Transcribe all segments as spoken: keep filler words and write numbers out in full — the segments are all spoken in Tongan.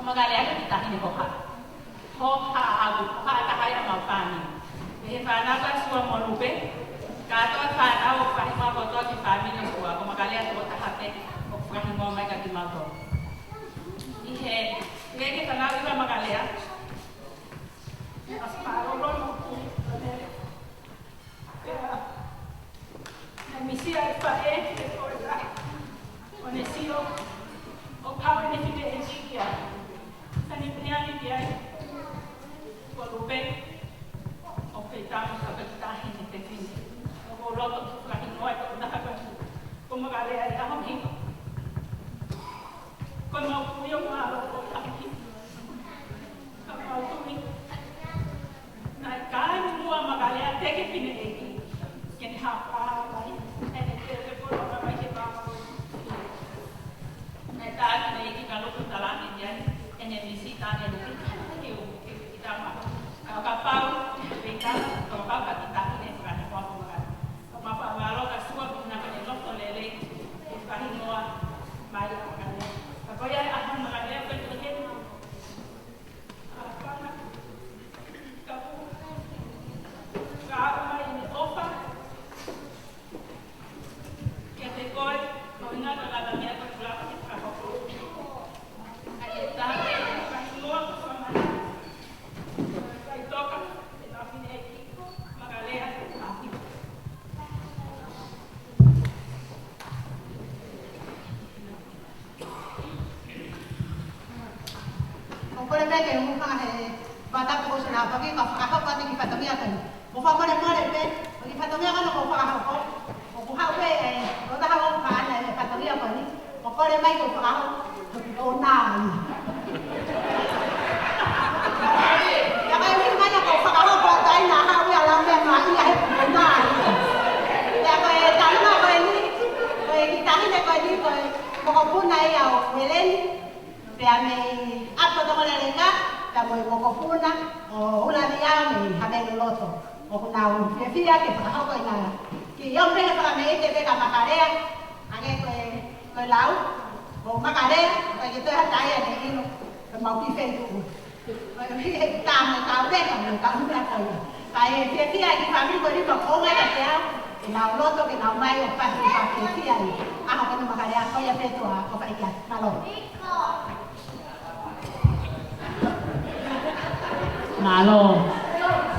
Makalea ki he taʻahine ko Haʻa. Ko Haʻa ʻaku, ko Haʻa taha ia ʻemau fāmili. Mei he fānau ʻa Sua mo Lupe, kātoa fānau ʻo Fahimoa kotoa ki he fāmili ʻo Sua, ko Makalea tokotaha pē ʻoku fakahinoa mai kiate kimautolu. ʻI he, ʻi he fānau ʻi Makalea, ʻa Sua ʻo Lupe, Pea, naʻe misi ai e faʻē, ʻo ne sio, ʻo pau ʻene fineʻeiki ia. Naʻa ne pehē ange ki ai, ko Lupe, ʻoku ke tama ka ke tahi ne te fine. ʻOku ou loto ke fakahinoa e tokotaha ko, ko Makalea ʻi he ʻaho ni. Ko ʻemau kui ʻo mālō ko e ʻaho ni. Ka mau tui. Naʻe kai muʻa Makalea te ke fineʻeiki. Ke ne hapa mai, ʻene telefoni mai ke papa. Naʻe tā fineʻeiki ka Lupe ʻo tala ange ki ai, ʻene misi, tā ʻene misi, ke u, ke u ki tama. Ka, kapau, pē tama, kapau ka ki tahi ne fakahinoa ko Makalea. Ka mau fakamālō kia Sua, ko ʻene nofo lelei, ʻo fakahinoa mai ʻa Makalea. Ka ko ia ʻa Makalea, ko e tokeni. ʻOku ou kole pē ke u hūfanga he vaka kuo ʻosi ʻo na paki ka fakahoko atu ki he fatongia ko eni. Mo fakamolemole pē, ko e kiʻi fatongia ko ena kuo fakahoko. ʻOku haʻu pē, ē, ʻo taha ʻo ka ʻana e fatongia ko eni. ʻOku ou kole mai ke u fakahoko, ko e kiʻi ʻonai. Pea ko e ʻuhinga ia ʻoku ou fakahoko atu ai naʻa haʻu ia lau meʻa mai ia he ʻonai. Pea ko e taʻahine ko eni, ko e kiʻi taʻahine ko eni, ko e mokopuna ia ʻo Heleni. Pea mei ʻapi ʻo Tonga Leleka, pea mo e mokopuna ʻo Ulalia mei Haveluloto. ʻOku nau fiefia ke fakahoko ʻena kiʻi ʻomi pē ke fakameʻite pē kia Makalea, hangē ko e, ko e lau, ko Makalea, ʻoku ʻikai ke toe ha taha ia ne ʻilo, ko ʻemau kiʻi feituʻu. Ko e ʻuhi he tā mo e kau pē, ka mo e kau nuna ko ia. Ka ʻe fiefia e kiʻi fāmili ko eni mo e konga ia kiate au, ke nau loto, ke nau mai ʻo pasi fakafiefia ai. ʻAho ko ena Makalea, ko ia pē tuʻa, ko fai kia. Mālō. Mālō.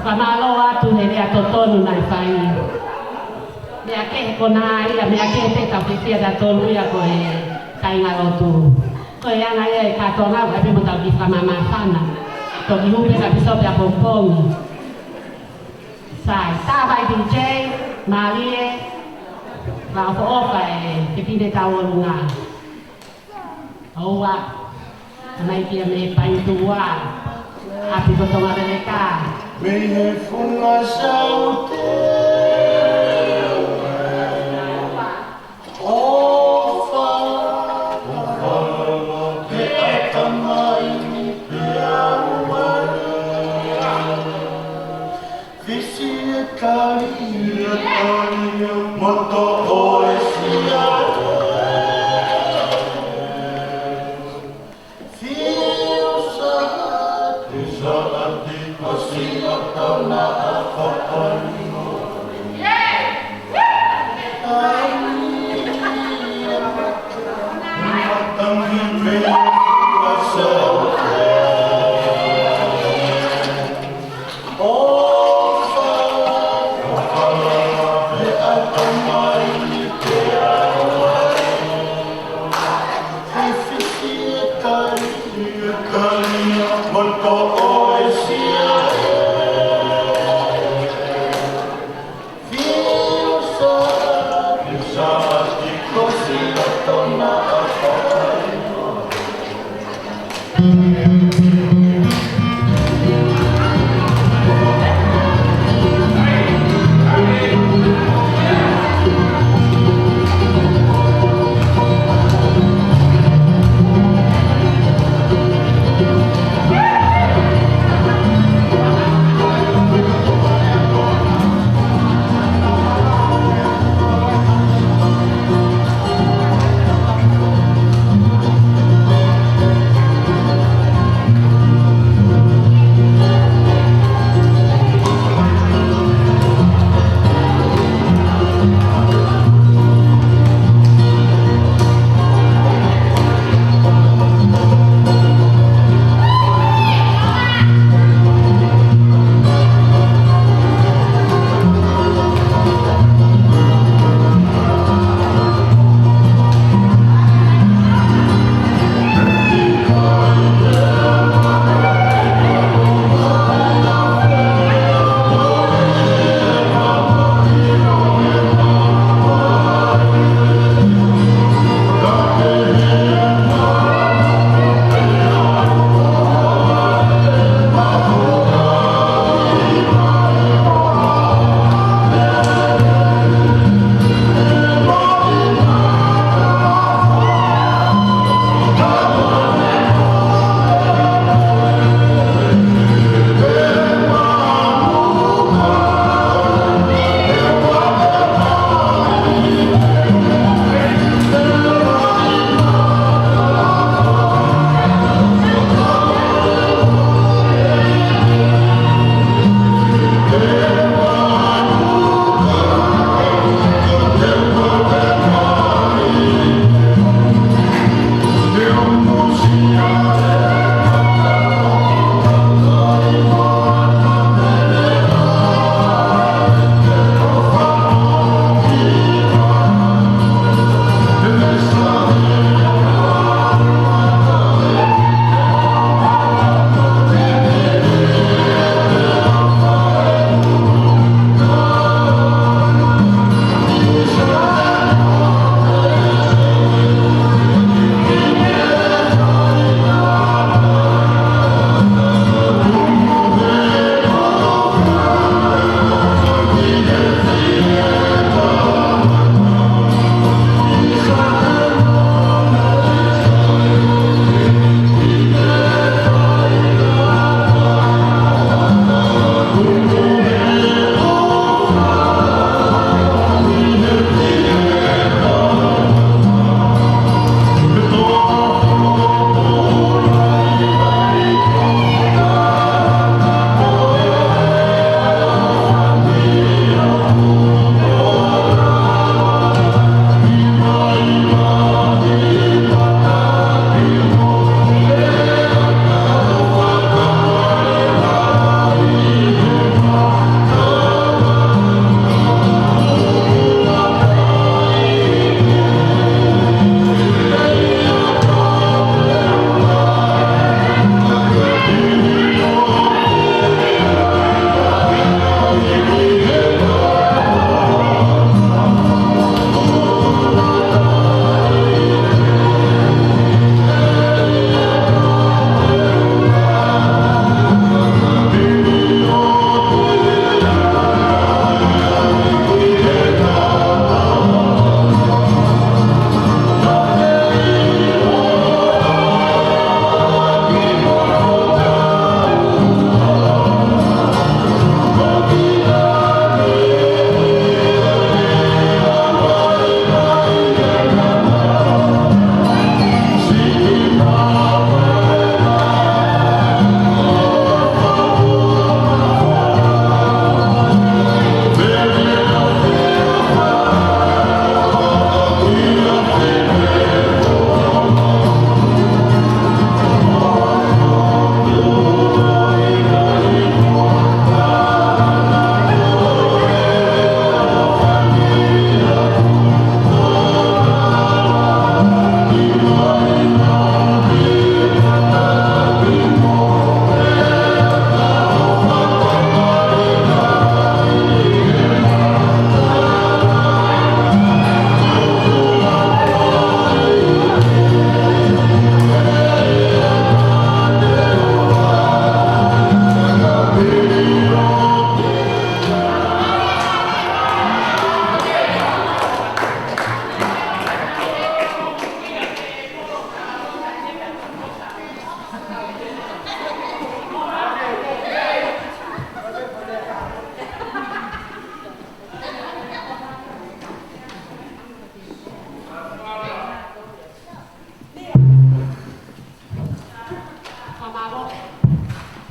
Fakamālō atu he lea totonu naʻe fai. Meʻa kehe ko ena ia, meʻa kehe pē tau fiefia tautolu ia ko e kāingalotu. Ko e anga ia e kātoanga, ʻoku ʻi ai pē mo ʻetau kiʻi fakamāmāfana. Toki hū pē kia Pīsope ʻapongipongi. Sai, tā vai D J, mālie, fakaʻofoʻofa e fefine tauʻolunga. ʻOua, ʻomai kia mei Paituʻa, ʻapi ko Tonga Leleka. Mei he funga saute, ʻofa, ʻofa, ke ʻatamai pea ua. Fisi e kali, e kali, mo toʻo e sia. Fiu sa, fiu sa, ati ko si o tona a fakaino. Ai, e mata, mata mi pe a sa.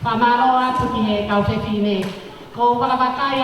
Fakamālō atu ki he kau fefine. ʻOku ou vakavakai